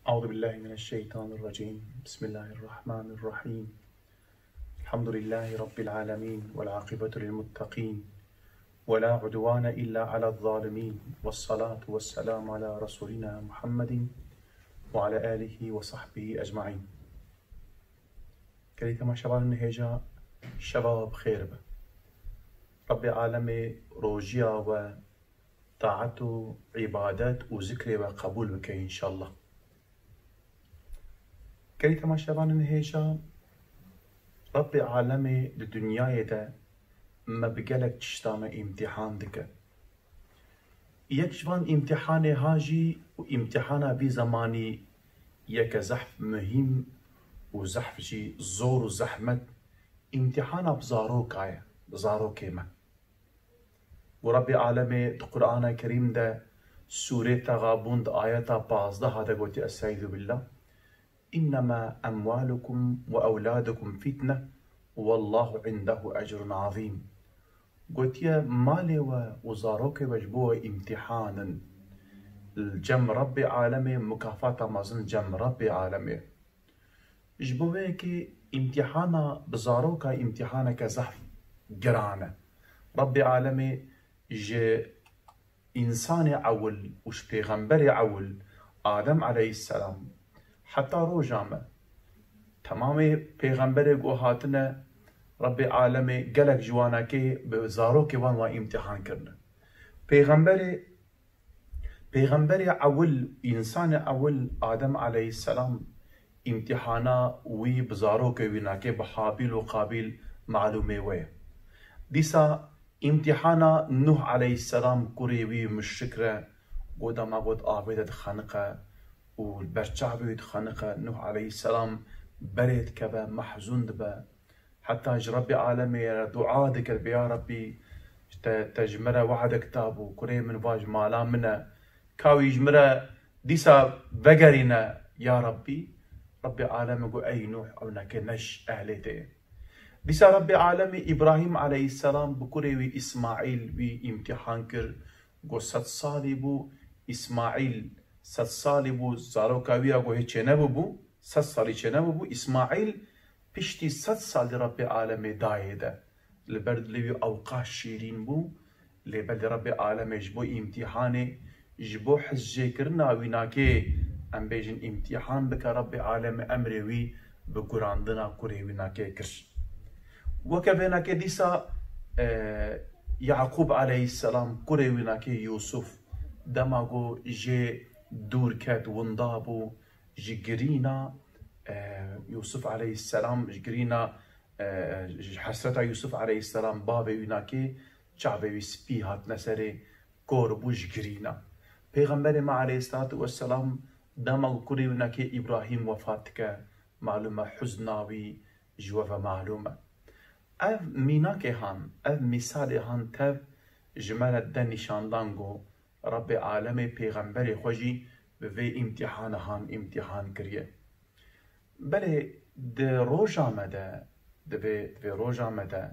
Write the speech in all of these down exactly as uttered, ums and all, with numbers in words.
أعوذ بالله من الشيطان الرجيم. بسم الله الرحمن الرحيم. الحمد لله رب العالمين، والعاقبة للمتقين، ولا عدوان إلا على الظالمين، والصلاة والسلام على رسولنا محمد وعلى آله وصحبه أجمعين. Gelî temaşevanên hêja, şeva we bi xêr be. Rabbê alemê rojiya we taet û îbadet û zikrê we qebûl bike înşallah. Gelî temaşevanên hêja, Rabbê alemê di dinyayê de me bi gelek tişta me îmtîhan dike. Yek ji van îmtîhanê ha jî û îmtîhana vî zemanî yeke zehf muhîm û zehf jî zor û zehmet, îmtîhana bi zaroka ye, bi zarokê me. Û Rabbê alemê di Qur'ana Kerîm de sûrê Texabûn di ayeta pazdeh de gotî, Estaizu billah. "İnnemâ emvâlukum ve evlâdukum fitne, vallahu indehu ecrun azîm." Gotiye, malê we û zarokê we ji bo we îmtîhan in. Li cem Rabbê alemê mukafata mezin cem Rabbê alemê. Ji bo vê yekê îmtîhana bi zaroka îmtîhaneke zehf giran e. Rabbê alemê ji însanê ewil û ji pêxemberê ewil Adem aleyhisselam heta roja me, temamê pêxemberê ku hatine Rabbê alemê gelek ji wanakê bi zarokê wan wan îmtîhan kirine. Pêxemberê Pêxemberê ewil, însanê ewil Adem aleyhisselam îmtîhana wî bi zarokê wî nake bi Habîl û Qabîl malûmê we ye. Dîsa îmtîhana Nuh aleyhisselam kurê wî muşrik re, got dema got avê de dixeniqe û li ber çavê wî dixeniqe, Nuh aleyhisselam berê dikeve, mehzûn dibe. Heta ji Rebbê alemê re dua dikir, bê ya Rebbî, te, te ji me re we'dek dabû, kurê min va ji mala min e. Ka wî ji min re dîsa vegerîne, ya Rebbî. Rebbê alemê got, ey Nuh, ew neke ne ji ehlê te ye. Dîsa Rebbê alemê Îbrahîm aleyhisselam bi kurê wî Îsmaîl wî îmtîhan kir. Got sed salî bû Îsmaîl, sed salî bû, zaroka wî ya got hê çênebûbû, sed salî çênebûbû. Îsmaîl piştî sed salî Rebbê alemê dayê de. Li ber dilê wî ewqas şîrîn bû, lê belê Rebbê alemê ji bo îmtîhanê, ji bo hizcêkirina wî nakê, em bêjin îmtîhan bike, Rebbê alemê emrê wî bi gurandina kurê wî nakê kir. Weke vê nakê dîsa, e, Yaqûb aleyhisselam kurê wî nakê Yûsuf, dema ku jê dûr ket, winda bû, ji girîna, e, Yûsuf aleyhisselam, ji girîna, e, ji hesreta Yûsuf aleyhisselam bavê wî nakê çavê wî spî hatine serê, kor bû ji girîna. Pêxemberê me aleyhisselatu vesselam dema ku kurê wî nakê Îbrahîm wefat dike, malûm e huzna wî ji we ve malûm e. Ev mînakê han, ev mîsalê han tev ji me re de nîşandan ku Rebbê alemê pêxemberê xwe jî bi vê îmtîhanê han îmtîhan kiriye. Belê di roja me de, di vê, di vê roja me de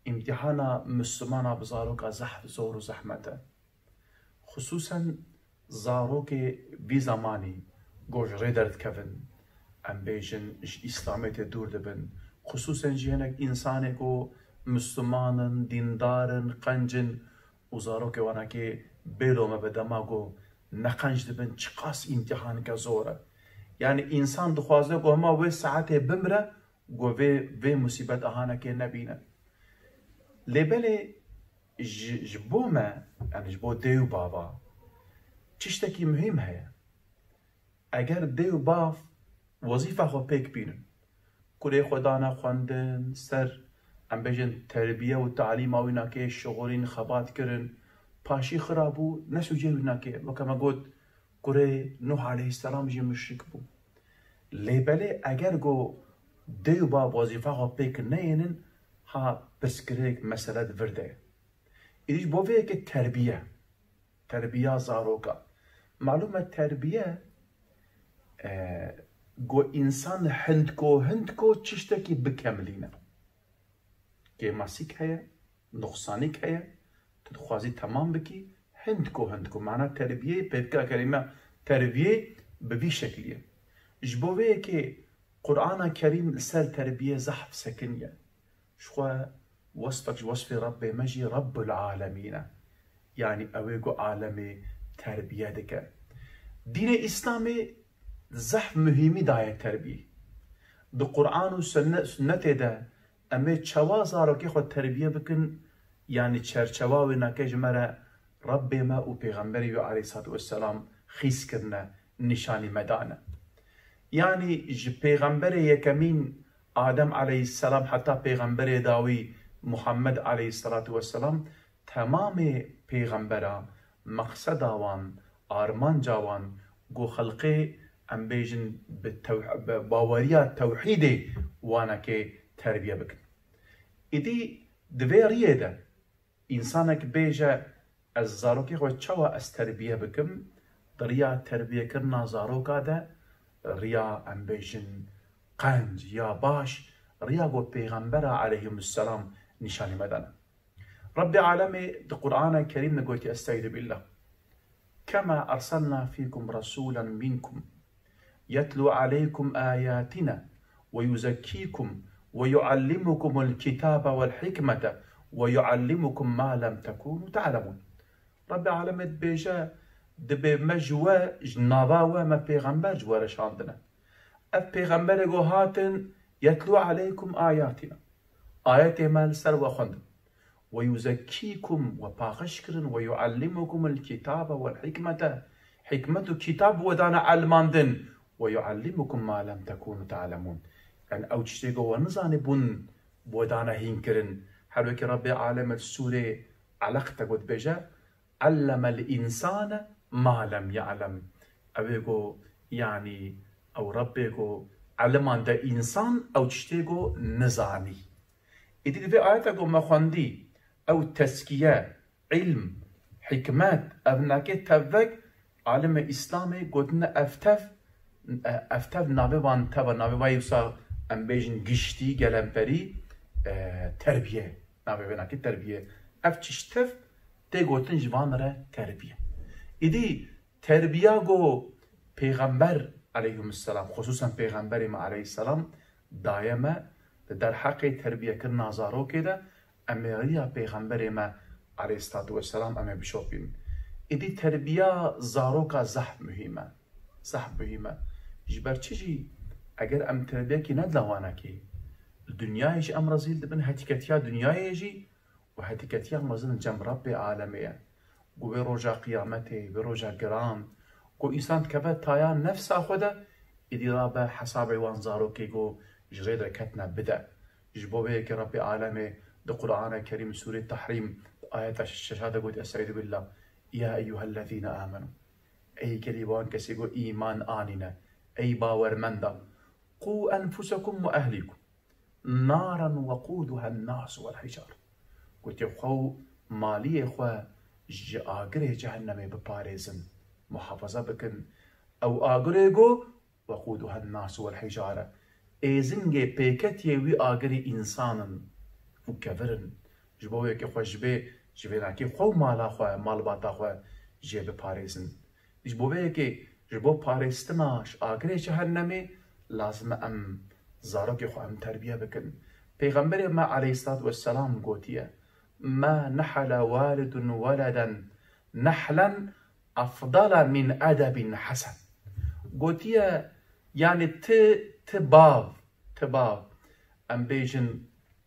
îmtîhana Mislimana bi zaroka zehf zor û zehmet e. Xisûsen zarokê vî zemanî ku ji rê derdikevin, em bêjin ji Îslamêtê dûr dibin. Xisûsen jî hinek însanê ku Misliman in, dîndar in, qenc in û zarokê wanakê bêlo me bi dema ku ne qenc dibin, çiqas îmtîhaneke zor e. Yanî însan dixwaze ku hema wê saetê bimire, ku vê, vê musîbet ahanekê nebîne. Lê belê ji, ji bo me, yanî ji bo dê û bava, tiştekî muhîm heye. Eger dê û bav wezîfa xwe pêk bînin, kurê xwe dane xwendin, ser, em bêjin, terbiye û talîma wî nakê şixulîn, xebat kirin, paşî xira bû, ne sûcê wî nakê. Weke me got, kurê Nuh aleyhisselam jî muşrik bû. Lê belê eger ku dê û bav wezîfa xwe pêk neyênin, ha pirsgirêk, mesele di vir de ye. Îdî ji bo vê yekê terbiye, terbiya zaroka. Malûm e terbiye, e, ku însan hindko hindko çiştekî bikemilîne. Kêmasîk heye, nuqsanîk heye, tu dixwazî temam bikî, hindko hindko. Mana terbiyeyê, pêvka kelîme terbiyeyê, Bi vî şeklî ye. Ji bo vê yekê Qur'ana Kerîm li ser terbiyê zehf sekiniye. Ji xwe wesfek ji wesfê Rebbê me jî Rebbul Alemîn e. Yanî ew ê ku alemê terbiye dike. Dînê Îslamê zehf muhîmî daye terbiyê. Di Qur'an û sünne-, sünnetê de em ê çawa zarokê xwe terbiye bikin, yanî çerçewa wê nake ji me re Rebbê me û Pêxemberê wî aleyhissalatu vesselam xîz kirine, nîşanî me dane. Yanî ji Pêxemberê yekemîn Adem aleyhisselam heta Pêxemberê dawî Muhammed aleyhissalatu vesselam temamê pêxembera, meqseda wan, armanca wan, ku xelqê, em bêjin, bi tew-, bi baweriya tewhîdê wanekê terbiye bikin. Îdî di vê riyê de însanek bêje, ez zarokê xwe çawa ez terbiye bikim? Di riya terbiyekirina zaroka de, riya, em bêjin, qenc ya baş, riya ku Pêxembera aleyhimusselam nîşanî me dane. Rebbê alemê di Qur'ana Kerîm de gotiye, Estaizu billah. Kema erselna fîkum resûlen minkum yetlû aleykum ayatina ve yuzekkîkum ve yuallimukumul kitabe vel hikmete ve yuallimukum ma lem tekûnû ta'lemûn. Rebbê alemê dibêje, dibê me ji we, ji nava we me pêxember ji we re şandine. Ev pêxemberê ku hatin, yetlû aleykum ayatina. Ayetê me li ser we xwendin. Ve yuzekkîkum, we paqij kirin, ve yuallimukumul kitabe vel hikmete. Hikmet û kitab we dane elmandin. Ve yuallimukum ma lem tekûnû ta'lemûn. Yanî ew tiştê ku we nizanîbûn, we dane hîn kirin. Her wekî Rebbê alemê li sûrê Elaq de got bêje, Allemel însane ma lem ya'lem. Ew ê ku, yanî, ew Rebbê ku elimande însan ew tiştê ku nizanî. Îdî di vê ayete ku me xwendî, ew teskiye, îlm, hikmet, ev nake tevvek, alimê Îslamê gotine ev tev, ev tev navê van teva, navê vayê wisa em bêjin giştî, gelemperî, e, terbiye. Navê vê nake terbiye. Ev çişt tev tê gotin ji van re terbiye. Îdî terbiya ku Pêxember aleyhimusselam, xusûsen Pêxemberê me aleyhisselam daye me, di derheqê terbiyekirina zarokê de, em ê riya Pêxemberê me aleyhissalatu vesselam em ê bişopînin. Îdî terbiya zaroka zehf muhîm e. Zehf muhîm e. Ji ber çi jî eger em terbiyekî nedin wanekê, li dinyayê jî em rezîl dibin, hetîketiya dinyayê jî û hetîketiya mezin cem Rebbê alemê ye. Ku vê roja qiyametê, vê roja giran, ku însan dikeve taya nefsa xwe de, îdî rabe hesabê wan zarokê ku ji rê derketine bide. Ji bo vê yekê Rebbê alemê di Qur'ana Kerîm sûrê Tehrîm di ayeta şeşa de got, Estaizu billah, Ya eyyuhellezîne amenû. Ey gelî wan kesê ku îman anîne. Ey bawermenda. Qû enfusekum ve ehlîkum naran weqûduhen nas wel hicar. Gotiye, xwe û maliyê xwe ji agirê cehennemê biparêzin, muhafaza bikin. Ew agirê ku weqûduhen nas wel hicare. Êzingê pêketiyê wî agirî însan in û kevir in. Ji bo wê yekê xwe ji bê, ji vê nakê xwe û mala xwe, malbata xwe jê biparêzin. Ji bo vê yekê, ji bo parêstina ji agirê cehennemê, lazim e em zarokê xwe em terbiye bikin. Pêxemberê me aleyhissalatu vesselam gotiye, Ma nehele walidun weleden nehlen efdala min edebin hesen. Gotiye, yanî ti, ti bav, ti bav, em bêjin,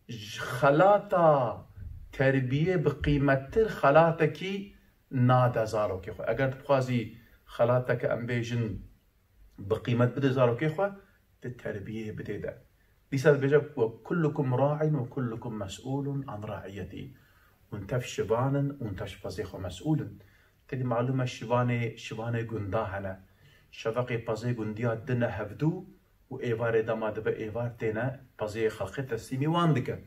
ji xelata terbiyê bi qîmettir xelatekî nade zarokê xwe. Eger tu bixwazî xelateke, em bêjin, bi qîmet bidê zarokê xwe, tu terbiyê bidê de. Dîsa dibêje, "Ve kullukum ra'in ve kullukum mes'ulun an ra'iyetî." Hûn tev şivan in, hûn tev ji pezê xwe mes'ûl in. Tedî malûm e şivanê, şivanê gunda hene. Şevaqê pezê gundiya dine hevdû û êvarê dema dibe êvar têne pezê xelqê teslîmî wan dike.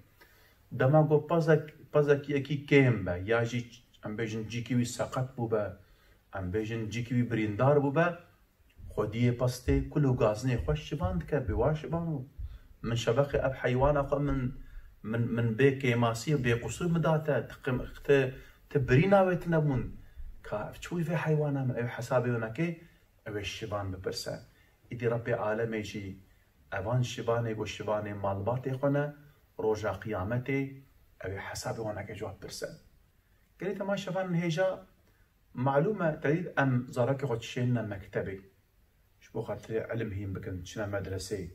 Dema ku pezek, pezek yekî kêm be, ya jî em bêjin cîkî wî seqet bûbe, em bêjin cîkî wî birîndar bûbe, xwediyê pestê kul û gazinê xwe şivan dike, bê wa şivan û min şevaqê ev heywana xwe min, min, min bê kêmasî û bê qusûr min date, ti qim-, ti, ti birîna wê tine bûn. Ka ev çi wî vê heywana min, ew hesabê wê nake, ew ê şivan bipirse. Îdî Rebbê alemê jî evan şivanê ku şivanê malbatê xwe ne, roja qiyametê ew ê hesabê wan nake ji wan pirse. Gelê dema şivan hêja, malûm e, tedît em zarokê xwe dişênine mektebê. Ji bo xatirê ilim hîn bikin, çine medreseyê.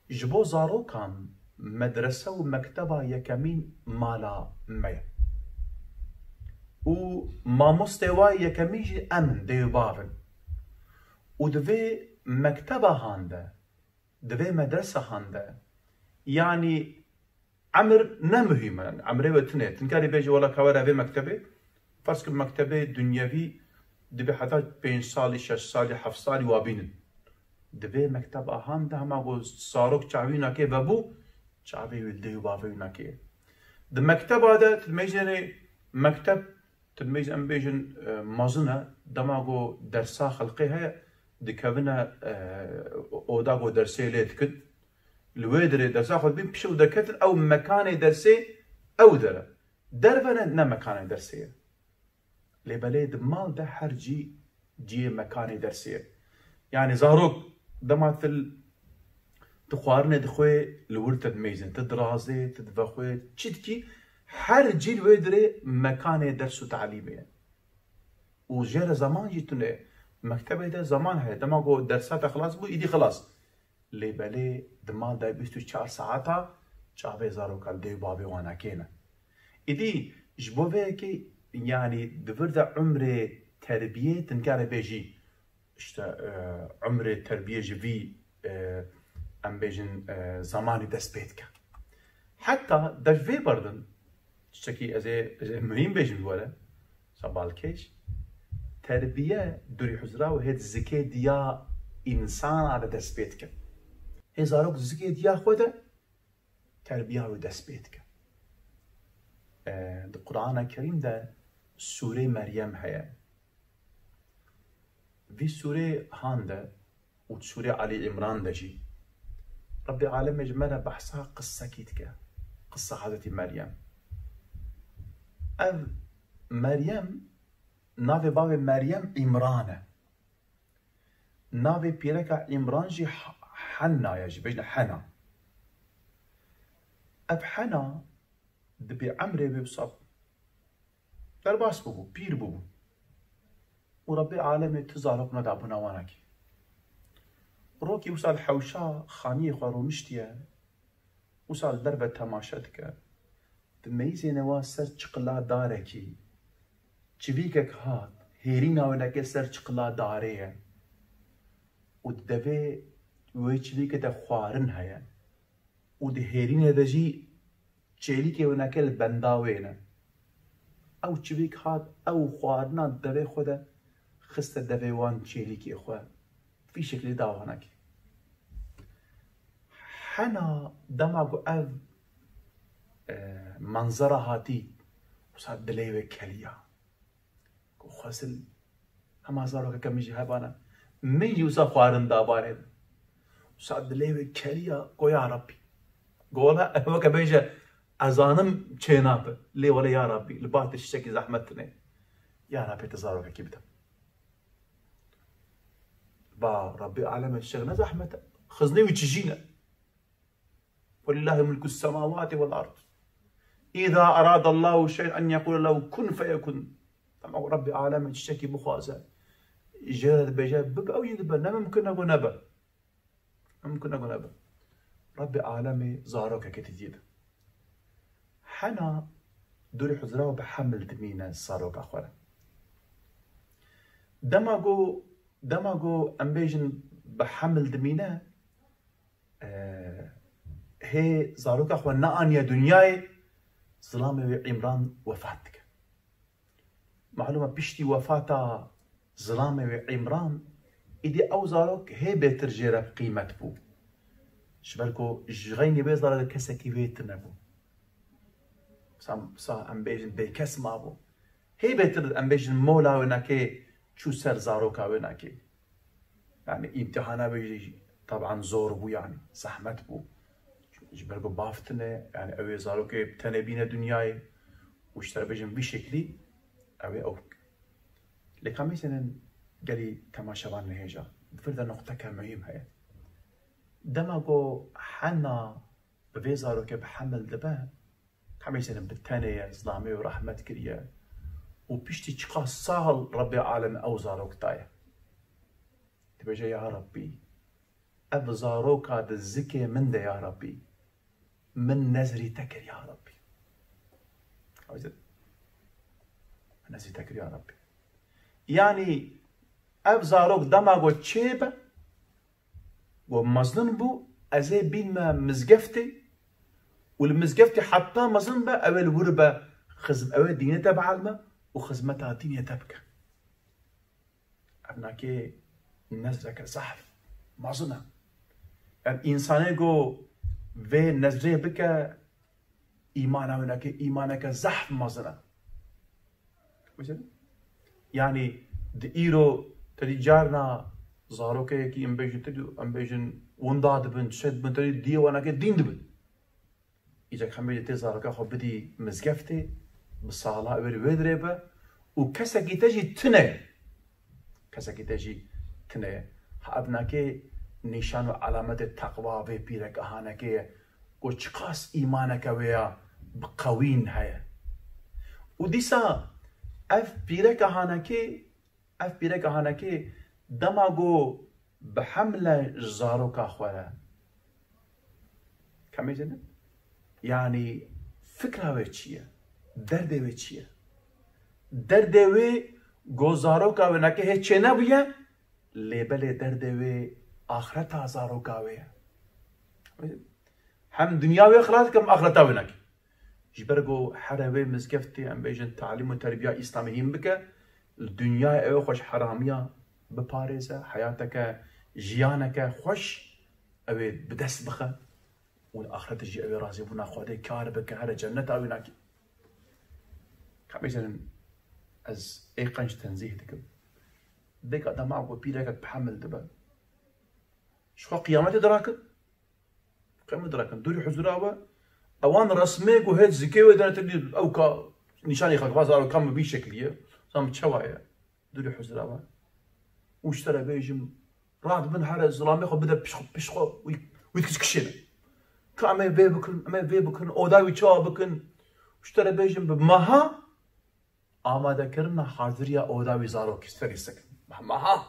Ji bo zarokan medrese û mekteba yekemîn mala me ye. Û mamostê wa yekemîn jî em in, dê û bav in. Û di vê mekteba han de, di vê medresa han de, yanî emir ne muhîm e, emrê we tune. Tu nikarî bêjî, wela ka were vê mektebê. Ferz ki mektebê dunyevî dibe heta pênc salî, şeş salî, heft salî wa bînin. Di vê mekteba han de hema ku zarok çavî nakê vebû, çavê wî dê û bavê wî nakê. Di mekteba de tu mêjênê mekteb, tu mêj em bêjin, e, mazin e, dema ku dersa xelqê heye, dikevine, e, oda ku dersê lê dikin. Li wê derê dersa xwe dibîn, pişt û derketin ew mekanê dersê ew dere. Derve ne, ne mekanê dersê ye. Lê belê di mal de her cî ciyê mekanê dersê ye. Yanî zarok dema tu, tu xwarinê dixwê li wir te dimêzin, tu dirazê, tu divexwê, çi dikî, her cî li wê dirê mekanê ders û talîmê ye. Û jê re zeman jî tune ye. Mektebê de zeman heye. Dema ku dersa te xilas bû, îdî xilas. Lê belê di mal de bîst û çar saeta çavê zaroka li dê û bavê wan nakêne. Îdî ji bo vê yekê, yanî di vir de umrê terbiyê tu nikare bêjî, işte, e, umrê terbiyê ji vî, e, em bêjin, e, zemanî dest pê dike. Heta de ji vê berdin, tiştekî ez ê, ez ê muhîm bêjim ji we re, sa balkêş, terbiye durî huzra û hêt zikê diya însana re dest pê dike. Hê zarok zikê diya xwe de terbiya wê dest pê dike. E, di Qur'ana Kerîm de Sûrê Meryem heye. Vî sûrê han de û di Sûrê Alî Îmran de jî Rebbê alemê ji me re behsa qisekî dike. Qisa Hezretî Meryem. Ev Meryem, navê bavê Meryem Îmran e. Navê pîreka Îmran jî H-, Henna ye, jî bêjne Hena. Ev Hena di bî emrê wê wisa derbas bûbû, pîr bûbû. Û Rebbê alemê tu zarok nedabûna wanakî. Rokî wisa li hewşa xaniyê xwe rûniştiye, wisa li derve temaşe dike. Di meyzêne wa ser çiqila darekî çivîkek hat, hêrîna wê neke ser çiqila darê ye. Û di devê wê çivîkê de xwarin heye. Û di hêrînê de jî çêlîkê wineke li benda wê ne. Ew çivîk hat, ew xwarina devê xwe de xiste devê wan çêlîkê xwe. Vî şeklî da wanekî. Hena dema ku ev, e, manzara hatî, wisa dilê wê keliya. Ku xwestin hema zarokeke min jî hebana. Min jî wisa xwarin dabanê. Wisa dilê wê keriya, go ya Rabbî. Go wela weke bêje, ez zanim çênabe. Lê wele ya Rabbî, li ba te tiştekî zehmet tune. Ya Rabbî, te zarokekî bide. Ba Rabbî alemê tiştek ne zehmet e. Xiznê wî çijî ne. Welillahi mulku semawati vel ard. Îza erada Allahu şey'en yekûle lehu kun feyekun. Dema ku Rabbî alemê tiştekî bixwaze, jê re dibêje bibe, ew jî dibe, ne mimkun e ku nebe. Ne mimkun e ku nebe. Rabbî alemê zarokekê didî de. Hena dûrî huzra û bi hemil dimîne zaroka xwe re. Dema ku, dema ku em bêjin bi hemil dimîne, e, hê zaroka xwe neaniye dinyayê, zilamê wê Îmran wefat dike. Malûm e, piştî wefata zilamê wê Îmran, îdî ew zarok hê bêtir jê re bi qîmet bû. Ji ber ku ji xeynî vê zarokê kesekî wê tune bû. Sa, sa em bêjin bêkes mabû. Hê bêtir em bêjin mola wênakê çû ser zaroka wênakê. Yani îmtihana wê jî taban zor bû, yani zehmet bû. Ji ber ku bav tune, yani ew ê zarokê tenê bîne dinyayê û ji te re bêjin vî şeklî ew ê ew. Lê ka mêzênin Gelî temaşevan nihêja. Di vir de nuqteke muhîm heye. Dema ku hena bi vê zarokê bi hemil dibe, hemî sene bi tenê ye, zilamê wê rehmet kiriye û piştî çiqas sal Rebbê alem ew zarok daye. Dibêje, ya Rebbî, ev zaroka di zikê min de ya Rebbî, min nezrî te kir ya Rebbî. Nezrî te kir ya Rebbî. Yanî ev zarok dema ku çêbe, ku mezin bû, ez ê bînme mizgeftê û li mizgeftê heta mezin be, ew ê li wir be, xizm-, ew ê dînê te bielme û xizmeta dînê te bike. Ev nakê nezreke zehf mezin e. Ev însanê ku vê nezrê bike, îmana wê nake, îmaneke zehf mezin e. Yanî di îro te dî carna zarokeyekî em bêjin, te dî, em bêjin winda dibin, çi dibin, te dî diyê wan nake dîn dibin. Îca hemî tê zaroka xwe bidî mizgeftê, bi sala ew ê li wê dirê be û kesekî te jî tune ye. Kesekî te jî tune ye. Ha ev nake nîşan û alametê teqwa vê pîreka hanekê ye. Ku çiqas îmaneke wê ya bi qewîn heye. Û dîsa ev pîreka hanekê, ev pîreka hanekê dema ku bi hemle ji zaroka xwe re. Kemê jene? Yanî fikra wê çi ye? Derdê wê çi ye? Derdê wê ku zaroka wê nake hê çênebûye, lê belê derdê wê axreta zaroka wê ye. Hem dinya wê xilas dike, hem axreta wê nake. Ji ber ku here wê mizgeftê, em bêjin, talîm û terbiya îslamî hîn bike, li dinyayê ew ê xwe ji heramiya biparêze, heyateke, jiyaneke xweş ew ê bi dest bixe û li axretê jî ew ê razîbûna Xwedê kar bike, here cenneta wî nake. Ka bêjin, ez ê qenc tenzîh dikim. Dêka dema ku pîrekek bi hemil dibe, ji xwe qiyametê dirakin. Qemê dirakin dûrî huzura we. Ewan resmê ku hêt zikê wê dene te dî ew ka nîşanî xwe, vaza ew ka min vî şeklî ye. Zam çawa ye? Dûrî huzura we. Û ji te re bêjim, radibin here zilamê xwe bide piş, piş xwe, wî, wî dikişkişêne. Ka em ê vê bikin, em ê vê bikin, oda wî çawa bikin? Ji te re bêjim bi meha amadekirina haziriya oda wî zarokî serî sek. Meha.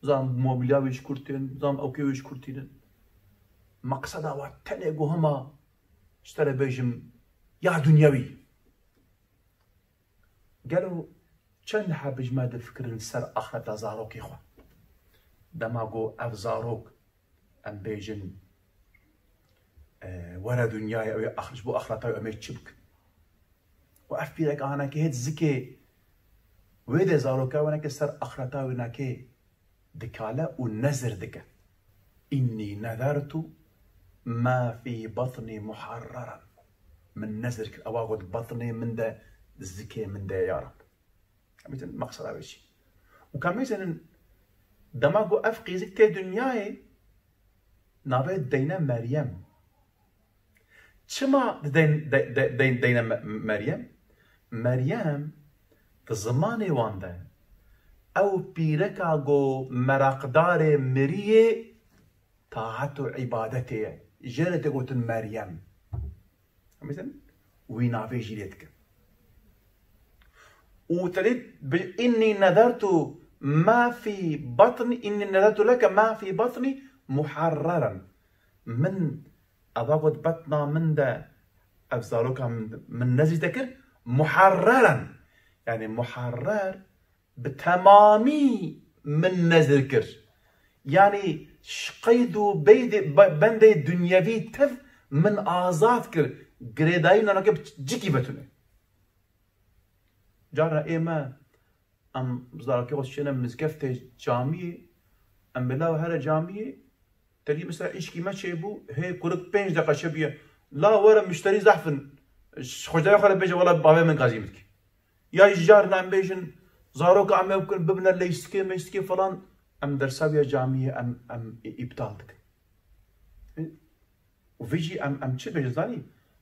Zam mobilya wî ji kur tên, zam ewkê wî ji kur tînin. Meqseda we tenê ku hema ji te re bêjim ya dunyewî. Gelo çend heb ji me difikirin ser axreta zarokê xwe? Dema ku ev zarok em bêjin, e, were dinyayê, ew ê ax-, ji bo axreta wê em ê çi bikin? Û ev pîrek anekê hêt zikê wê de zaroka wê neke ser axreta wê neke dikale û nezir dike. Înnî nezertu ma fî batnî muharreran. Min nezir kir, ewa got batnê min de, zikê min de ya Rab. Em bêjin meqseda wê çi? Û ka mêzenin dema ku ev qîzik tê dinyayê, navê deyne Meryem. Çima deyn-, de-, de-, deyn-, deyne Me-, Meryem? Meryem di zimanê wan de ew pîreka ku meraqdarê miriyê taet û îbadetê ye. Jê re tê gotin Meryem. Em bêjin, wî navê jî lê dikin. Û te dît bi, "Înnî nezertu ma fî batnî, înnî nezertu leke ma fî batnî muharreran." Min, eva got, betna min de ev zaroka min, min nezî te kir, muharreran. Yanî muharrer bi temamî min nezir kir. Yanî ji qeyd û beydê, be-, bendê dunyevî tev min azad kir. Girêdayî nanake bi cikî vetune. Cara ê me, em zarokê xwe şêne mizgeftê camiyê, em bê law here camiyê, Te dî mesela îşkî me çêbû, hê kurik pênc deqa çêbûye. La were mişterî zehf in. Xwedayê xwe re bêje, wela bavê min gazî min dike. Ya jî carna em bêjin, zaroka em ê bikin, bibine leystikê, meystikê falan, em dersa wî ya camiyê em, em î-, îptal dikin. Û vê jî em, em çi bêjin zanî?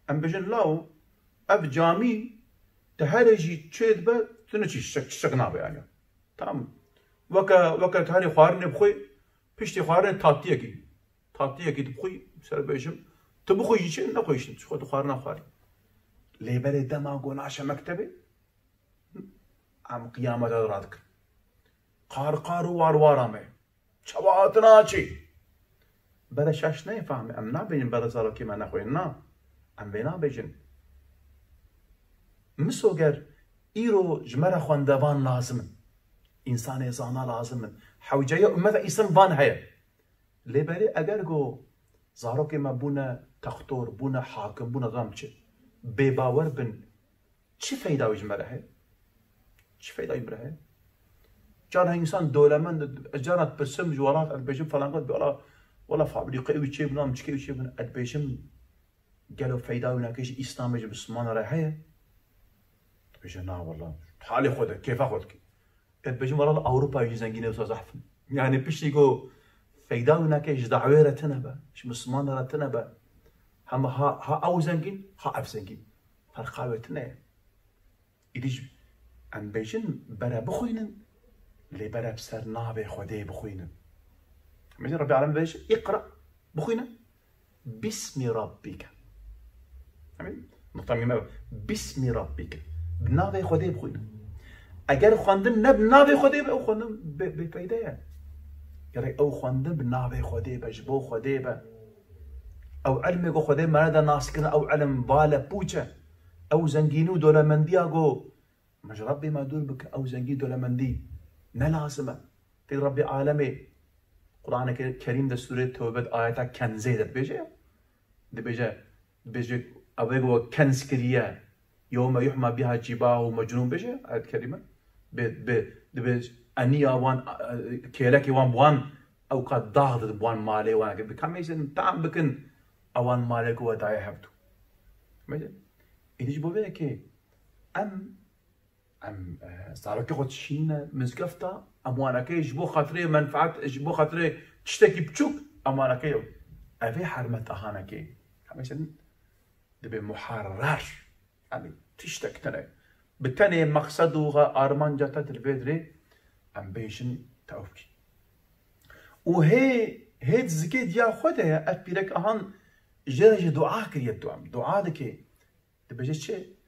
Em bêjin, law, ev camî, te herê jî çê dibe, tu niçî çiçek, çiçek nabe yani. Tamam. Weke, weke karê xwarinê bixwî, piştî xwarinê tatliyekî. Tatliyekî dibixwî, ser bêjim, tu bixwî jî çi, nexwî jî, ji xwe tu xwarina xwarî. Lê berê dema ku naşe mektebê, em qiyameta radikin. Qar qar û war war ame. Çawa hatina çi? Bere şaş neyê fehmê. Em nabêjin bere zarokê me nexwên, na. Em vê nabêjin. Misoger îro ji me re xwendevan lazim in. Însanê zana lazim in. Hewceya ummeta Îslam van heye. Lê berê eger go zarokê me bûne textor, bûne hakim, bûne zam çi, bêbawer bin, çi feyda wî ji me re heye? Çi feyda wî ji me re heye? Cara însan dewlemend, ez cara dipirsim ji welat, ez dibêjim falan got, wela, wela fabrîqeyê wî çêbûn, am çikê wî çêbûn, ez dibêjim, gelo feyda wî nake ji Îslamê, ji Mislimanan re heye? Dibêje, na wela, halê xwe de, kêfa xwe dike. Ez dibêjim, wela li Ewropa jî zengîn e wisa zehf in. Yani piştî ku feyda wî nake ji dawê re tune be, ji Mislimanan re tune be. Hema ha, ha ew zengîn, ha ev zengîn. Ferqa wê tune ye. Îdî jî em bêjin bere bixwînin, lê bere bi ser navê Xwedê bixwînin. Em bêjin Rebî Alem bêje, "Îqra", bixwîne. "Bismi Rabbike." Em ê, nuqta mîm ev. "Bismi Rabbike." Bi navê Xwedê bixwîne. Eger xwendin ne bi navê Xwedê be, ew xwendin bê, bêfeyde ye. Gerek ew xwendin bi navê Xwedê be, ji bo Xwedê be. Ew ilmê ku Xwedê me neda naskirin, ew ilm vale pûç e. Ew zengînî û dolemendiya ku me ji Rebbê me dûr bike, ew zengî dolemendî ne lazim e. Tê Rebbê Alemê Qur'anê Ke-, Kerîm de Sûrê Tewbe de ayeta kenzê de dibêje. Dibêje, dibêje, ew ê ku kenz kiriye, "Yewme yuhma biha cibahu mecnun" bêje, ayet kerîme. Bi, bi, dibê eniya wan, e, kêlekê wan bi wan, ew ka dax didin bi wan malê wan. Bi kamê jin tam bikin, ewan malê ku we daye hevdû. Bêje, êdî ji bo vê yekê em Em, e, zarokê xwe dişînine mizgefta, em wanekê ji bo xatirê menfaet, ji bo xatirê tiştekî biçûk, em wanekê ew. Evê hermeta hanekê. Hemî din dibê muharrer. Yanî tiştek tune. Bi tenê meqsed û xe-, armanca te di vê dirê em bêjin tewfîq. Û hê, hê di zikê diya xwe de ye, ev pîrek ahan jê re jî dua kiriye tu em. Dua dike. Dibêje çi?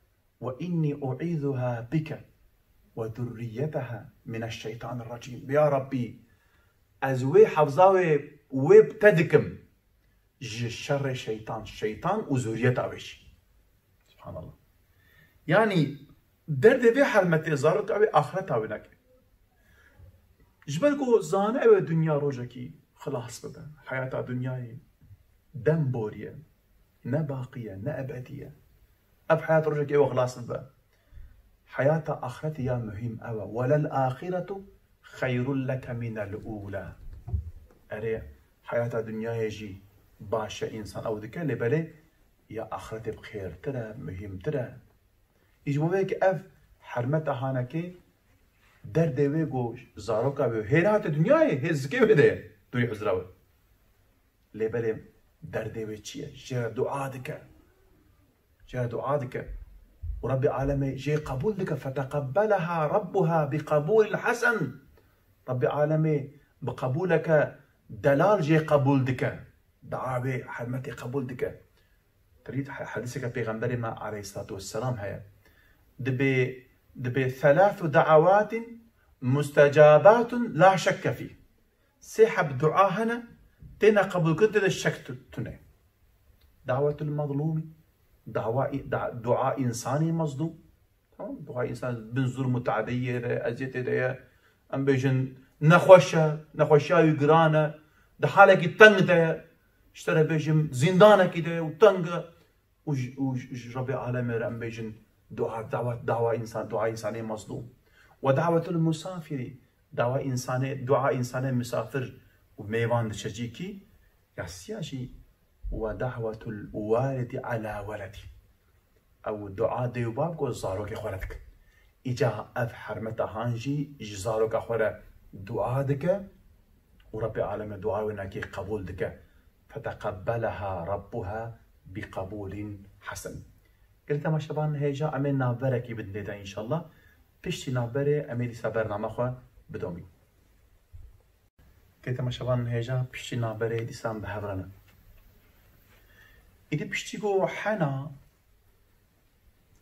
"Ve innî uîzuha bike ve zurriyeteha mineşşeytanirrecîm." Ya Rabbî, ez wê hefza wê, wê bi te dikim ji şerê şeytan, şeytan û zuriyeta wê jî. Subhanallah. Yanî derdê vê helmetê zaroka wê axireta wê neke. Ji ber ku zane ew ê dinya rojekî xilas bibe. Heyata dinyayê dem borî ye. Ne baqî ye, ne ebedî ye. Ev heyat rojekê ew xilas bibe. Heyata axretê ya muhîm ew e. "Welel axiretu xeyrun leke minel ûla." Erê, heyata dinyayê jî baş e, însan ew dike, lê belê ya axretê bi xêrtir e, muhîmtir e. Î ji bo vê yekê ev hermeta hanekê derdê wê ku zaroka wê hê re hate dinyayê, hê zikê wê de ye, dûrî hizra wê. Lê belê derdê wê çi ye? Jê re dua dike. Jê re dua dike. Û Rebbê Alemê jê qebûl dike. "Feteqebbeleha Rabbuha bi qebûlin hesen." Rebbê Alemê bi qebûleke delal jê qebûl dike. Dua wê hermetê qebûl dike. Terî he-, hedîseke Pêxemberê me aleyhissalatu vesselam heye. Dibê, dibê, "Thelâthu da'awâtin mustecabâtun la şekke fîh." Sê heb dua hene, têne qebûlkirin, tê de şek tu-, tune. Dawetul mezlûmî, dawa î-, da-, dua însanê mezlûm. Tamam, dua însan bin zulm û teadiyê de, eziyetê de ye. Em bêjin nexweş e, nexweşiya wî giran e, di halekî teng de ye. Ji te re bêjim zîndanekî de ye û teng e. Û ji, û ji, ji Rebbê Alemê re em bêjin dua, dawa, dawa însan, dua însanê mezlûm. Ve dawetul musafirî, dawa însanê, dua însanê misafir û mêvan diçe cîkî, ya siya jî ve dawetul walidi ala weledî. Ew dua dê û bav ku zarokê xwe re dikin. Îca ev hermeta han jî ji zaroka xwe re dua dike û Rebbê Alemê dua wê nekê qebûl dike. "Feteqebbeleha Rabbuha bi qebûlin hesen." Gelî temaşevan hêja em ê navberekî bidin dê de înşallah. Piştî navberê em ê dîsa bername xwe bidomîn. Kê temaşevan hêja piştî navberê dîsan bi hev re ne. Îdî piştî ku Hena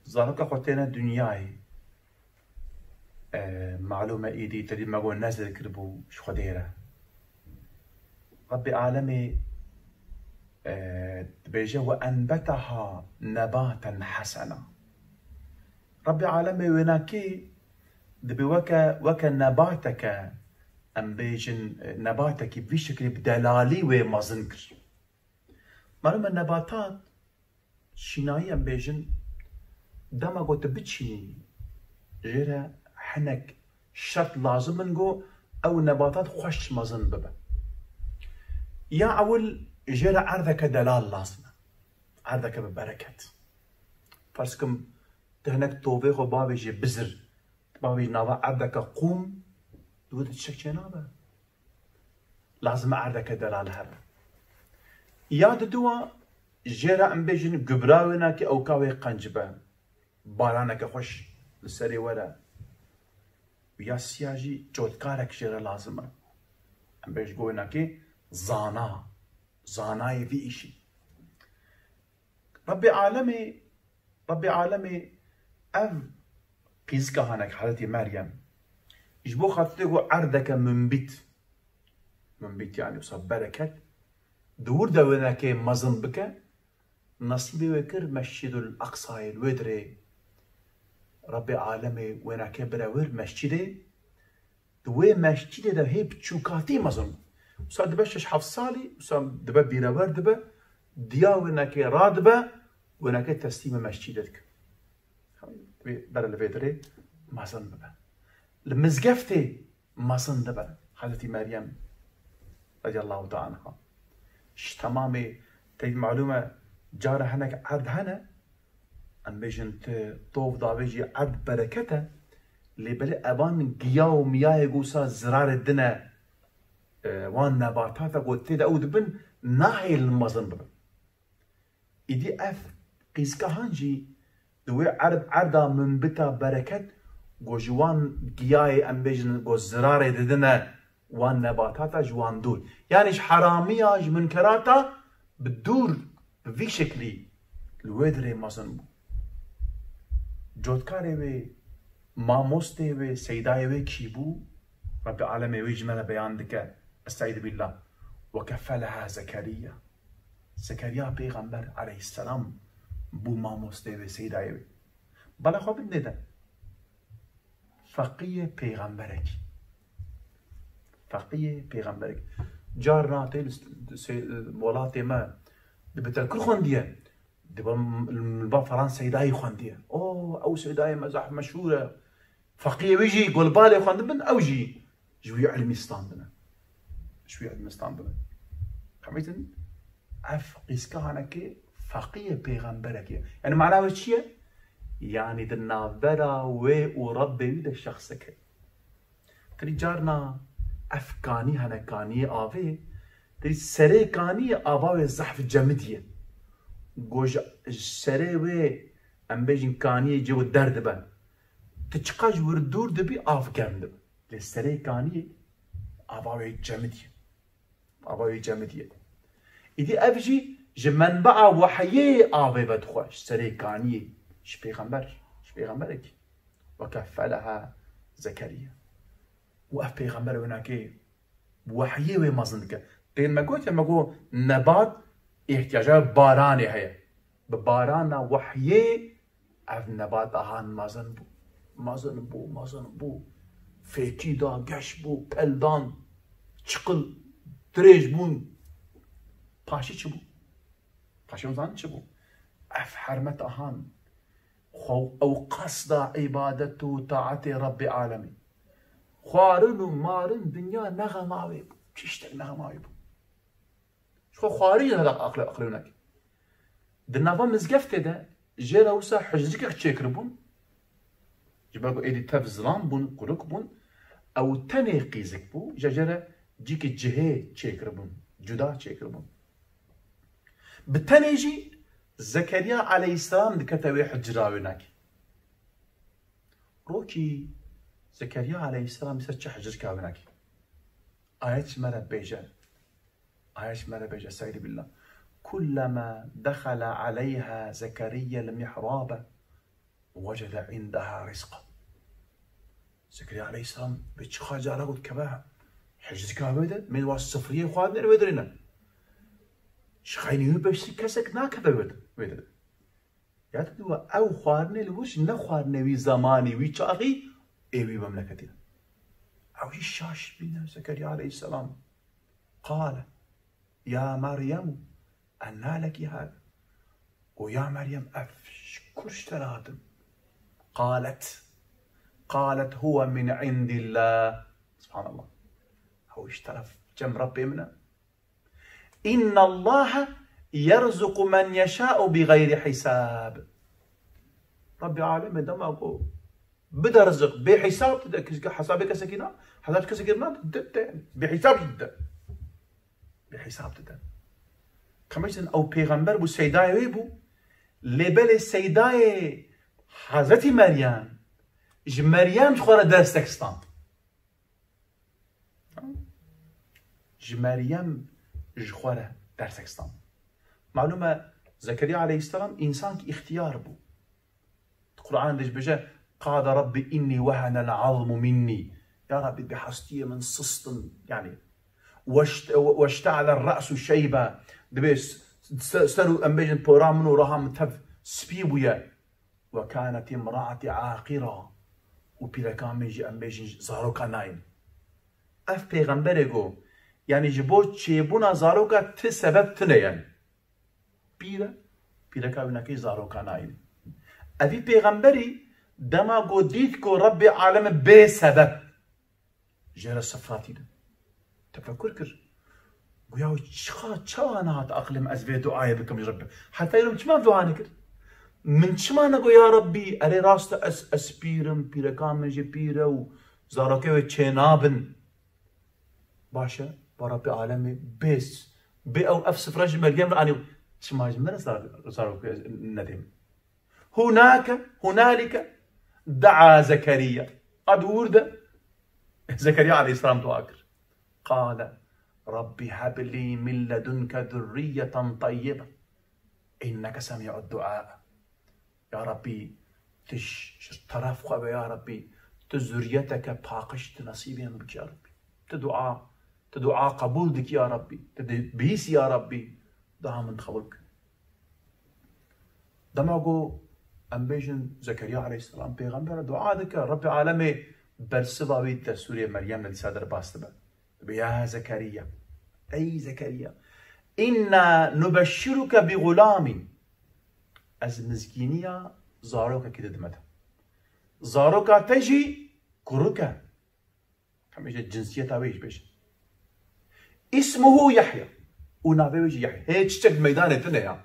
zaroka xwe têne dinyayê, e, malûm e îdî tedî me got nezir kiribû ji Xwedê re. Rebbê alemê, e, dibêje, "Ve enbetaha nebaten hesena." Rebbê alemê wênakê dibê weke, weke nebateke, em bêjin, e, nebatekî vî şeklî bi delalî wê mezin kir. Malûm e nebatat şînayî em bêjin, dema ku tu biçînî, jê re hinek şert lazim in ku ew nebatat xweş mezin bibe. Ya ewil jê re erdeke delal lazim e. Erdeke bi bereket. Ferz kim tu hinek tovê xwe bavêjî bizir, tu bavêjî nava erdeke qûm, di wir de tiştek çênabe. Lazim e erdeke delal hebe. Ya diduwa jê re em bêjin gubra wênakê ewka wê qenc be. Baraneke xweş li serê were. Ya siya jî cotkarek jê re lazim e. Em bêjin wênakê zana. Zanayê vî îşî. Rebbê alemê, Rebbê alemê ev qîzika hanek Hezretî Meryem ji bo xatirê ku erdeke minbît, minbît yani wisa bereket, di wir de wênekê mezin bike, nesîbê wê kir Mescîdul Aqsayê li wê dirê Rebbê alemê wênekê bire wir mescîdê, di wê mescîdê de hê biçûkatî mezin bû. Wisa dibe şeş heft salî, wisa dibe bîrewer dibe, diya wênekê radibe, wênekê teslîmê mescîdê dike. Wê bere li vê dirê mezin bibe. Li mizgeftê mezin dibe. Hezretî Meryem radiyallahu teala anha. Ji temamê tey malûm e cara hinek erd hene, em bêjin tu tov davêjî erd bereket e, lê belê evan giya û miyayê ku wisa zirarê din e, e, wan nebatata ku tê de ew dibin, nahêlin mezin bibin. Îdî ev qîzka han jî di wê erd, erda minbita bereket ku ji wan giyayê em bêjin ku zirarê didine wan nebatata ji wan dûr. Yanî ji heramiya, ji munkerata bi dûr, bi vî şeklî li wê dirê mezin bû. Cotkarê wê, mamostê wê, seydayê wê kî bû? Rebbê alemê wê ji me re beyan dike. Estaizu billah. Ve keffeleha Zekeriya. Zekeriya pêxember aleyhisselam bû mamostê wê, seydayê wê. Bala xwe bidinê de. Feqiyê pêxemberekî. Feqiyê pêxemberekî. Carna tê li s-, se-, welatê me dibe te kir xwendiye. Dibe m-, li ba falan seydayî xwendiye. O, ew seydayê me zehf meşhûr e. Feqiyê wî jî ku li balê xwendibin, ew jî ji wî ilmî standine. Ji wî ilmî standine. Fehmîtin? Ev qîzka hanekê feqiyê pêxemberekê. Yani mana wê çi ye? Yani di navbera wê û Rebbê wî de şexsek heye. Tirî carna ev kanî hene, kaniyê avê, tirî serê kaniyê ava wê zehf cemidî ye. Go ji, ji serê wê, em bêjin, kaniyê cê û derdibe. Tu çiqas ji wir dûr dibî, av germ dibe. Lê serê kaniyê ava wê cemidî ye. Ava wê cemidî ye. Îdî ev jî ji menbea wehyê avê vedixwe, ji serê kaniyê, ji pêxember, ji pêxemberekî. Ve keffeleha Zekeriya. Û ev pêxember wênakê wehyê wê mezin dike. Tên me gotiye, me got nebat îhtiyaca baranê heye. Bi barana wehyê ev nebat ahan mezin bû. Mezin bû, mezin bû. Fêkî da, geş bû, peldan, çiqil, dirêj bûn. Paşî çi bû? Paşî hûn zanin çi bû? Ev hermet ahan. Xwe ew qasda îbadet û taetê Rebbê alemî. Xwarin û marin dinya nexema wê bû. Tiştek nexema wê bû. Ji xwe xwarî jî neda aqil-, aqilê wênakê. Di nava mizgeftê de jê re wisa hicrikek çêkiribûn. Ji ber ku êdî tev zilam bûn, kurik bûn. Ew tenê qîzik bû, ji jê re cîkî cihê çêkiribûn, cuda çêkiribûn. Bi tenê jî Zekeriya aleyhisselam dikete wê hicra wênakê. Rokî Zekeriya aleyhisselam ser çi hicrika wênakê. Ayet ji me re bêje. Ayet ji me re bêje, seyr billah. Kullema dexele aleyha Zekeriya l-mihrabe wecede indeha rizqa. Zekeriya aleyhisselam bi çiqa cara got keve hicrika wê de, mêl wa sifriyê xwarinê li wê dirêne. Ji xeynî wî beşî kesek nakeve wê de, wê de. Ya diwa ew xwarinê li wir ji ne xwarinê wî zemanî, wî çaxî ê wî memleketî ne. Ew jî şaş bîne Zekeriya aleyhisselam. Qale, ya Meryem, enna leki hada? Û ya Meryem, ev ji kur ji te re hatin? Qalet, qalet, huwe min indillah. Subhanallah. Ew ji teref cem Rebbê min e. Innallaha yerzuqu men yeşa'u bi gayri hisab. Rabbî alemê dema ku bide rizik, bê hesab dide. Kes-, hesabê kesekî na, hesab kesekî na, dide, dide. Bê hesab dide. Bê hesab dide. Kemecin ew pêxember bû, seydayê wê bû. Lê belê seydayê Hazretî Meryem, ji Meryem ji xwe re dersek stand. Ji Meryem ji xwe re dersek stand. Malûm e, Zekeriya aleyhisselam însankî îxtiyar bû. Di Qur'an de jî bêje, qale Rabbi inni wehenel azmu minni. Ya Rabbi, bi hestiyê min sistin, yani, weşt-, weşte'ele re'su şeybe. Dibê s-, se-, ser û em bêjin pora min û raha min tev spî bûye. Ve kânet imraati aqira. Û pîreka min jî, em bêjin, zaroka nayên. Ev pêxemberê got, yanî ji bo çêbûna zaroka ti sebeb tune, yanî. Pîr e, pîreka wî nekey zaroka nayên. Evî pêxemberî dema got dît ku Rebbê aleme bê sebeb jê re sifra tîne. Tefekur kir. Goya çiqa, çawa nehat aqilê min ez vê duayê bikim ji Rebbê? Heta îro çima dua nekir? Min çima negot, ya Rebbî, erê rast e, ez, ez pîr im, pîreka min jî pîr e û zarokê wê çênabin. Baş e, ba Rebbê alemê bê, bê ew ev sifre ji Meryem re anî, çima ji min re zar-, zarokê nedêm? Hunake, hunalike, dea Zekeriya. Ad wurde, Zekeriya aleyhisselam dua kir. Qale, Rabbi heb li min ledunke zurriyeten tayyibe. İnneke semi'ud dua. Ya Rabbî, tu ji, ji teref xwe ve ya Rabbî, tu zuriyeteke paqij tu nesîbê min bikî ya Rabbî. Tu dua, tu dua qebûl dikî ya Rabbî. Tu dibihîsî ya Rabbî. Dua min qebûl bike. Dema ku em bêjin Zekeriya aleyhisselam pêxember e, dua dike, Rebbê alemê bersiva wî dide, sûrê Meryem de dîsa derbas dibe. Dibe, ya Zekeriya, ey Zekeriya, inna nubeşşiruke bi gulamin. Ez mizgîniya zarokekî didime te. Zaroka te jî kuruk e. Em bêje cinsiyeta wê jî bêje. Ismuhu Yahya. Û navê wê jî Yahya. Hê çiçek meydanê tune ya.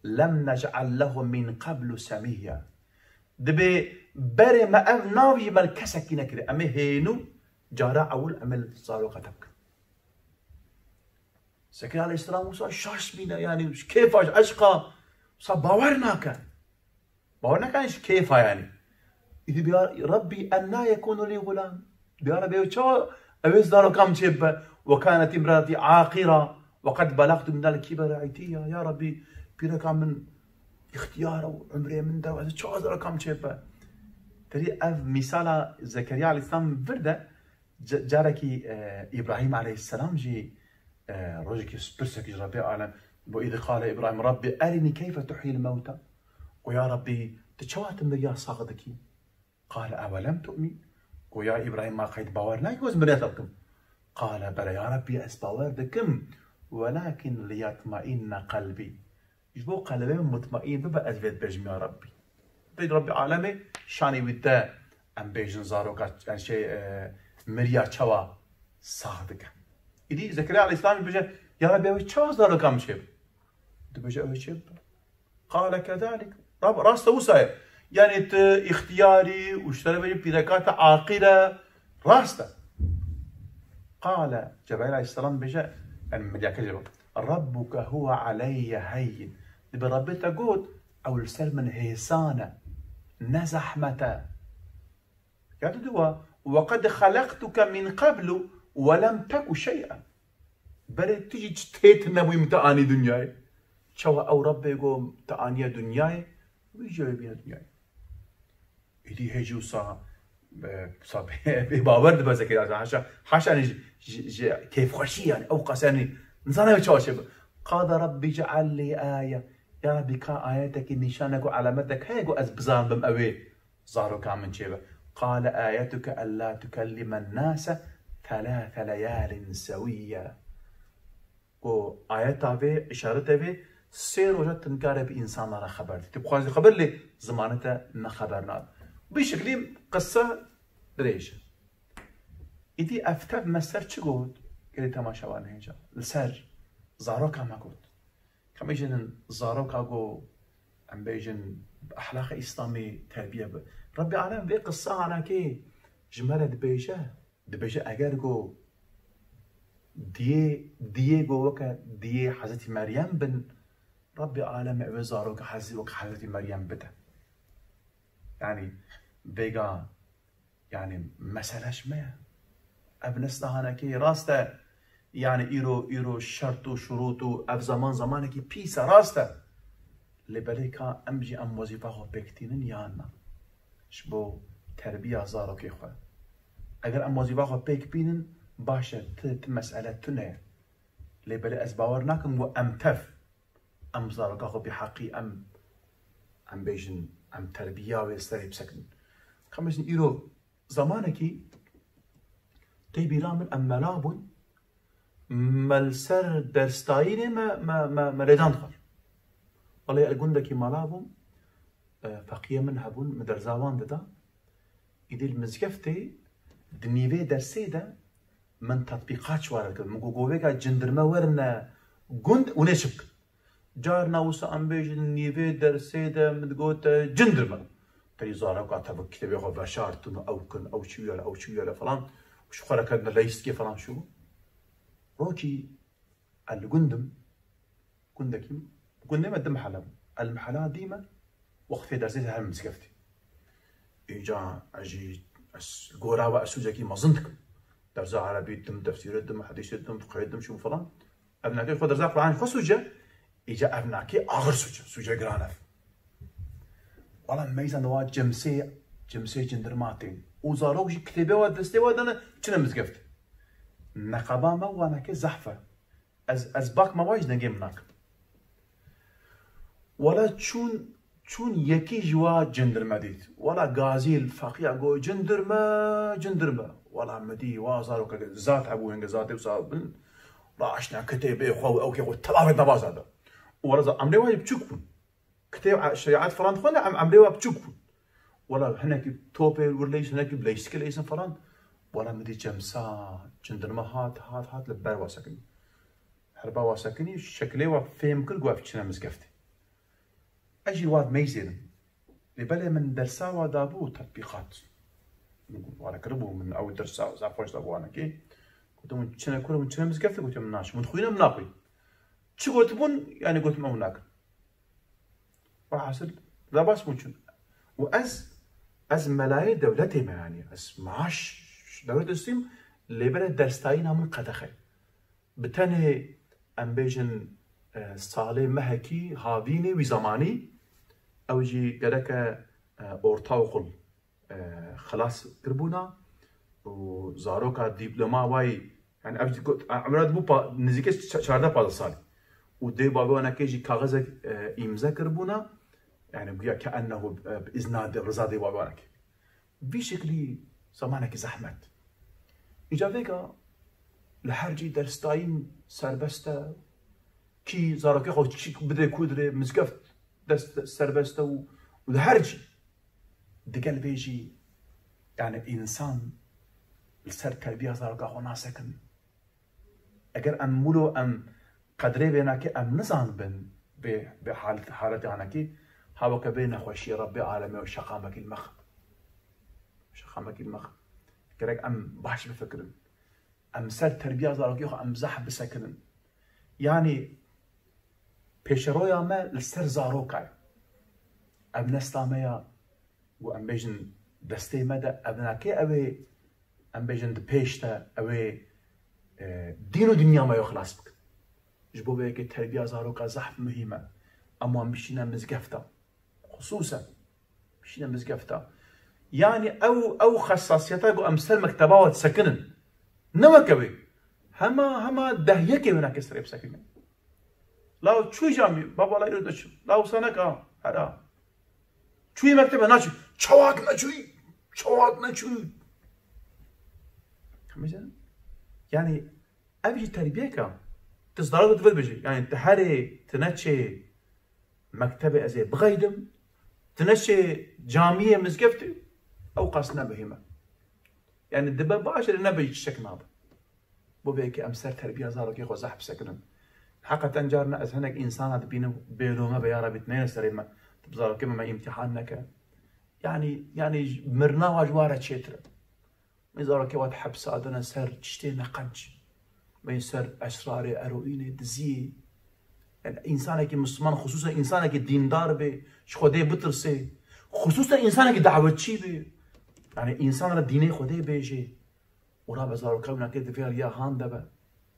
Lem nec'al lehu min qablu semiyya. Dibê berê me ev nav jî me li kesekî nekiriye. Em ê hênû cara ewil em ê li zaroka te bikin. Zekeriya aleyhisselam wisa şaş bîne, yanî ji kêfa, ji eşqa, wisa bawer nake. Bawer nake, yanî ji kêfa yanî. Îdî bi ya Rabbî, enna yekûnu lî gulam. Bi ya Rabbî, ew çawa ew ê zaroka min çêbibe? Ve kânet imraetî aqîra ve qed belagtu minel kibere îtîya. Ya Rabbî, pîreka min îxtiyar e û umrê min dew, ez çawa zaroka min çêbibe? Terî ev mîsala Zekeriya aleyhisselam vir de, ca-, carekî, e, Îbrahîm aleyhisselam jî, e, rojekî pirsek ji Rebbê alem, bo îdî qale Îbrahîm, Rabbî erinî keyfe tuhyîl mewta. Go ya Rabbî, tu çawa tu miriya sax dikî? Qale ewelem tu'min. Go ya Îbrahîm, ma qey tu bawer nakî ku ez miriya te bikim? Qale bele ya Rabbî, ez bawer dikim. Welakin liyetmainne qelbî. Ji bo qelbê min mutmaîn bibe, ez vê dibêjim ya Rabbî. Dê Rabbî alemê şanê wî de em bêjin zaroka, yani şey, e, miriya çawa sax dike. Îdî Zekeriya aleyhisselam dibêje, ya Rabbî, ew çawa zaroka min çêbibe? Dibêje, ew çêbibe. Qale kedalik. Rab-, rast e wisa ye. Yani tu îxtiyarî û ji te re vê pîreka te aqîr e. Rast e. Qale, Cebraîl aleyhisselam dibêje, yani milyake jê bak. Rabbuke huve aleyye heyyin. Dibê Rabbê te got, ew li ser min hêsan e. Ne zehmet e. Ya diduwa, "Ve qed xelektuke min qeblu Welem teku şey'en. Berê tu jî çi tê tu nebûyî min te anî dinyayê. Çawa ew Rebbê ku te aniye dinyayê, wî jî wê bîne dinyayê. Îdî hê jî wisa, e, wisa bê, bê bawer dibe zekeriya. Haşa, haşa, yanî ji, ji, ji kêfxweşî, yanî ew qas, yanî nizane wê çawa çêbe. Qala Rabbi ce'al li aye. Ya Rabbi, ka ayetekî, nîşanek û alametek heye ku ez bizanim bim ew ê zaroka min çêbe. Qale ayetuke ella tukellimen nase thelâthe leyalin sewiyye. Ku ayeta vê, îşarete vê, sê roja tu nikarê bi însanlara xeber dî. Tu bixwazî xeber lê zimanê te ne xeber nade. Bi şeklî qisa dirêj e. Îdî ev tev me ser çi got? Gelê temaşevan hêja. Li ser zaroka me got. Ka em bêjin zaroka ku em bêjin bi ehlaqê Îslamî terbiye bi. Rebbê Alem vê qisa hanakê ji me re dibêje, dibêje eger ku diyê, diyê ku weke diyê Hezretî Meryem bin, Rebbê Alem ê wê zaroka Hezretî, weke Hezretî Meryem bide. Yanî vêga Yanî mesele ji me ye. Ev nesla hanekê rast e. Yanî îro, îro şert û şurût û ev zaman zamanekî pîs e, rast e. Lê belê ka em jî em wezîfa xwe pêk tînin yan na? Ji bo terbiya zarokê xwe. Eger em wezîfa xwe pêk bînin, baş e, ti, ti mesele tune ye. Lê belê ez bawer nakim ku em tev, em zaroka xwe bi heqî em, em bêjin, em terbiya wê serê bisekinin. Ka em bêjin îro zamanekî tê bîra min em mela bûn, me li ser dersdayînê me, me, me, me lêdan dixwar. Welê ez gundekî mela bûm, e, feqiyê min hebûn, min derza wan dida. Îdî li mizgeftê di nîvê dersê de min tetbîqat ji wan re dikir. Min got, govêka cindirme werine gund û nê çi bikin. Carna wisa em bêjin nîvê dersê de min digote cindirme. Terî zaroka te bi kitêbê xwe veşartin û ew kin, ew çi wiyele, ew çi wiyele falan. Û ji xwe re ketine leyîstikê falan şû. Rokî ez li gund im, gundekî, gundê me di mihele bû. Ez li mihela dî me, wextê dersê herim mizgeftê. Îca ez jî, ez gora we ez sûcekî mezin dikim. Dersa erebî dim, tefsîrê dim, hedîsê dim, fiqhê dim, şû falan. Ev nakê xwe dersa Qur'anê xwe sûce, îca ev nakê axir sûce, sûce giran ev. Wala meyzan wa cimsê, cimsê cindirma tên. Û zarok jî kitêbê wa destê wa dane, çine mizgeft. Neqaba me wa nakê zehf e. Ez, ez bak me wa jî dengê min nakim. Wala çûn, çûn yekî ji wa cindirme dît. Wala gazî li feqiya got, "Cindirme, cindirme." Wala min dî wa zarokek zat hebû, hingê zatê wisa bin. Raştine kitêbê xwe û ewkê xwe telavê devaza de. Wala za emrê wa jî biçûk bûn. Kitêb, şerîet falan dixwende, em emrê wa biçûk bûn. Wala hinekî topê wir leyîs, hinekî leyîstikê leyîsin falan. Wala min dî cemsa, cindirme hat, hat, hat li ber wa sekinî. Herba wa sekinî, şekilê wa fêm kir, got, "Ev çine mizgeftê." Ez jî wa meyzênim. Lê belê min dersa wa dabû tetbîqat. Min got, "Wala kiribû, min ew dersa zaf xweş dabû wanekê." Gotim, "Hûn çine kur, hûn çine mizgeftê?" Gotim, "Naçin." "Hûn dixwînin, em naxwîn." Çi gotibûn, yanî gotim, "Ew nakin." Welhasil, dabas bûn çûn. Û ez, ez melayê dewletê me, yanî ez maaş dewlet destîm, lê belê dersdayîna min qedexe. Bi tenê, em bêjin, e, salê mehekî havînê wî zemanî, ew jî gereke, e, ortaokul, e, xilas kiribûna û zaroka dîploma wayî, yani ev jî got, emra dibû pa-, nizîkê çe-, çardeh pazdeh salî. Û dê bavê wanekê jî kaxizek, e, îmze kiribûna, yani guya ke ennehu, e, bi izna de, riza dê bavê wanekê. Vî şeklî zemanekî zehmet. Îca vêga li her cî dersdayîn serbest e, kî zarokê xwe çî bidê ku dirê, mizgeft dest serbest e û, û li her cî. Digel vê jî, yani însan li ser terbiya zaroka xwe nasekin. Eger em wilo em qedrê vênakê em nizanibin, vê, vê halet, haletê hanekî, ha weke vê nexweşiyê Rebbê alemê û şeqamekî li me xin. Şeqamekî li me xin. Gerek em baş bifikirin. Em ser terbiya zarokê xwe em zehf bisekinin. Yanî pêşeroya me li ser zaroka ye. Ev nesla me ya, û em bêjin destê me de, ev nakê ew ê, em bêjin di pêş de, ew ê e, dîn û dinya me yo xilas bikin. Ji bo vê yekê terbiya zaroka zehf muhîm e. Em wan bişîne mizgefta. Xisûsen bişîne mizgefta. Yanî ew, ew xesasiyeta ku em ser mekteba we disekinin. Ne weke wê. Hema, hema deh yekê wênakê serê bisekinin. Law çûyî camî, baba la îro diçim. Law wisa neke ha, hera. Çûyî mektebe naçû. Çawa hatine çûyî? Çawa hatine çûyî? Hemî sen? Yanî ev jî terbiyek e. Tu zarok tu vê dibêjî. Yanî tu herê, tu neçê mektebê ez ê bixeydim. Tu neçê camiyê mizgeftê. Ew qas ne muhîm e. Yanî dibe baş e, nebe jî tiştek nabe. Bo vê yekê em ser terbiya zarokê xwe zehf bisekinin. Heqeten carna ez hinek însana dibînim bêlome be ya Rebî, tu neyne serê me, tu bi zarokê me, me îmtîhan neke. Yanî, yanî mirina wa ji wa re çêtir e. Mê zarokê wa di hepsa de ne ser tiştê neqenc. Mê ser esrarê, eroînê, diziyê. Yanî însanekî misliman, xisûsen însanekî dîndar bê, ji Xwedê bitirsê. Xisûsen însanekî dawetçî bê. Yanî însan re dînê Xwedê bêjê. Û rabe zaroka wî nakê di vê aliya han de be.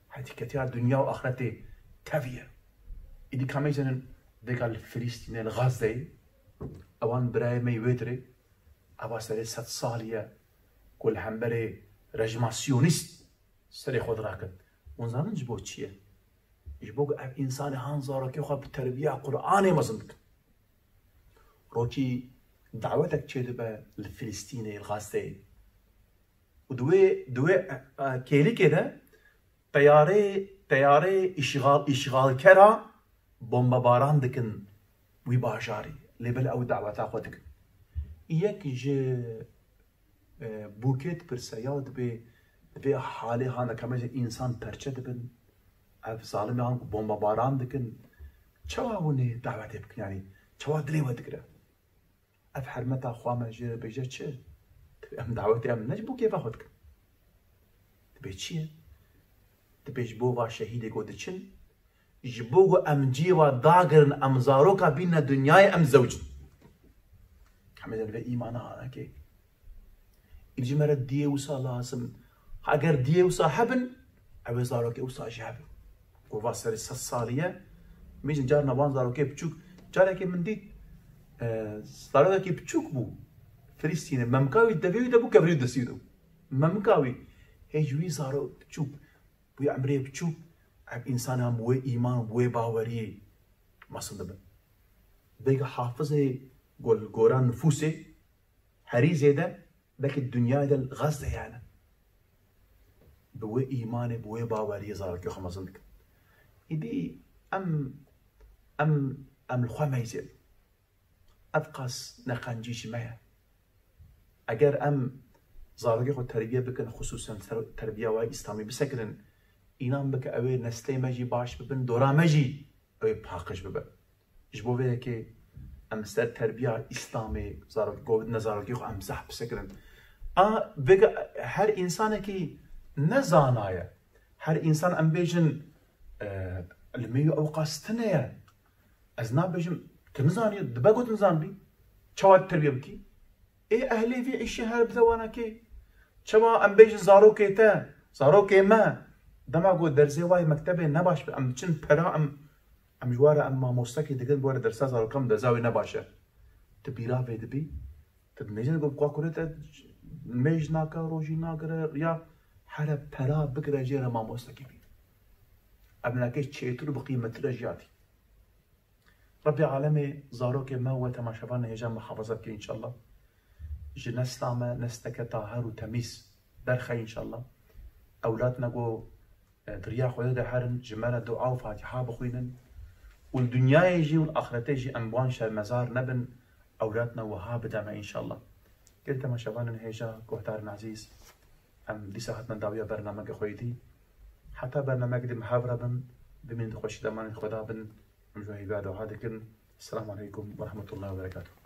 Hetîketiya dinya û axretê tevî ye. Îdî ka mêzenin vêga li Filistînê, li Xazzeyê, ewan birayê me yê wê dirê, eva serê sed salî ye ku li hemberê rejima siyonîst serê xwe diraket. Hûn zanin ji bo çi ye? Ji bo ku ev însanê han zarokê xwe bi terbiya Qur'anê mezin dikin. Rokî dawetek çêdibe li Filistînê, li Xazzeyê. Û di wê, di wê, e, e, kêlîkê de teyarê, teyarê îşxal, îşxalkera bombebaran dikin wî bajarî. Lê belê ew daweta xwe dikin. Yek ji, e, bûkê dipirse, ya dibê, di vê halê hane kemece însan perçe dibin, ev zalimê han ku bombebaran dikin, çawa hûn ê dawetê bikin? Yanî çawa dilê we digire? Ev hermeta xwe me jê re bêje çi? Dibê em dawetê em ne ji bo kêfa xwe dikin. Dibê çi ye? Dibê ji bo va şehîdê ku diçin, ji bo ku em cihê wa dagirin, em zaroka bînine dinyayê, em zewcin. Hemê de li vê îmana hanekê. Îdî ji me re diyê wisa lazim. Eger diyê wisa hebin, ew ê zarokê wisa jî hebin. Ku va serê sed salî ye, mêjin carna wan zarokê biçûk, carekê min dît, e, zarokekî biçûk bû, Filistînê, memika wî devê wî de bû, kevirî destî de bû. Memika wî, hêj wî zarok biçûk, wî emrê biçûk, ev însanê han bi wê îman, bi wê baweriyê mezin dibin. Bêga hafizê gol, gora nifûsê, herî zêde belkî dinyayê de li Xezzeyê hene. Bi wê îmanê, bi wê baweriyê zarokê xwe mezin dikin. Îdî em, em, em li xwe meyzê bin. Ev qas neqencî ji me ye. Eger em zarokê xwe terbiye bikin, xisûsen ter-, terbiya wa îslamî bisekinin, înan bike ew ê neslê me jî baş bibin, dora me jî ew ê paqij bibe. Ji bo vê yekê em ser terbiya Îslamê zarokê, govindine zarokê xwe em zehf bisekirin. A, vêga her însanekî ne zana ye. Her însan em bêjin, e, ilmê wî ew qas tune ye. Ez nabêjim, tu nizanî, dibe ku tu nizanbî. Çawa tu terbiye bikî? Ê ehlê vî îşê her bide wanekê. Çawa em bêjin zarokê te, zarokê me, dema ku derzê wayê mektebê ne baş be, em diçin pera, em, em ji wa re em mamostekî digin, bi were dersa zarokan dersa wê ne baş e. Tu bîra vê dibî, tu dinêjin ku ka kurê te mêj nake, rojî nagire, ya here pera bigire jê re mamostekî bî. Em nake çêtir û bi qîmetir e jiyatî. Rebî alemê zarokê me û we temaşevanê hêja muhafaza bike înşallah. Ji nesla me nesleke taher û temîz derxe înşallah. Ewlad me ku, e, di riya Xwedê de herin, ji me re dua û Fatiha bixwînin. Û li dinyayê jî û li axretê jî em bi wan şermezar nebin, ewlad me wiha bide me înşallah. Gelî temaşevanên hêja, guhdarên ezîz, em dîsa hatine dawiya bernameke xwe yê dî. Heta bernameke dî me hev re bin, bimînin di xweşî de, emanetê Xweda bin. Em ji we hêviya dua dikin. Selamun Eleykum ve Rahmetullahi ve Berekatuhu.